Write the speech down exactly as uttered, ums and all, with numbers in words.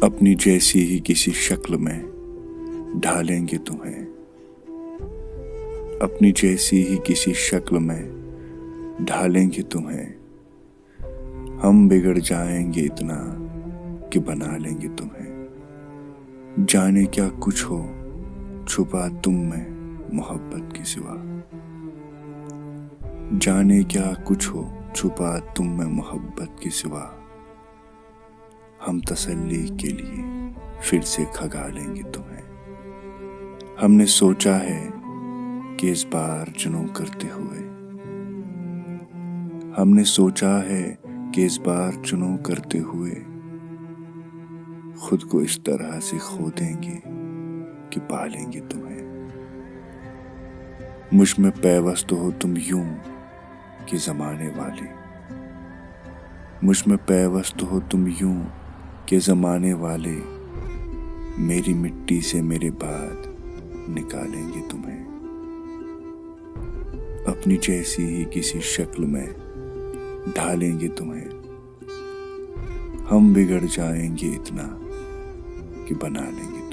अपनी जैसी ही किसी शक्ल में ढालेंगे तुम्हें, अपनी जैसी ही किसी शक्ल में ढालेंगे तुम्हें। हम बिगड़ जाएंगे इतना कि बना लेंगे तुम्हें। जाने क्या कुछ हो छुपा तुम में मोहब्बत के सिवा। जाने क्या कुछ हो छुपा तुम में मोहब्बत के सिवा। हम तसल्ली के लिए फिर से खगा लेंगे तुम्हें। हमने सोचा है कि इस बार जुनूं करते हुए, हमने सोचा है कि इस बार जुनूं करते हुए खुद को इस तरह से खो देंगे कि पा लेंगे तुम्हें। मुझ में पैवस्त हो तुम यूं कि जमाने वाले, मुझ में पैवस्त हो तुम यूं कि जमाने वाले मेरी मिट्टी से मेरे बाद निकालेंगे तुम्हें। अपनी जैसी ही किसी शक्ल में ढालेंगे तुम्हें। हम बिगड़ जाएंगे इतना कि बना लेंगे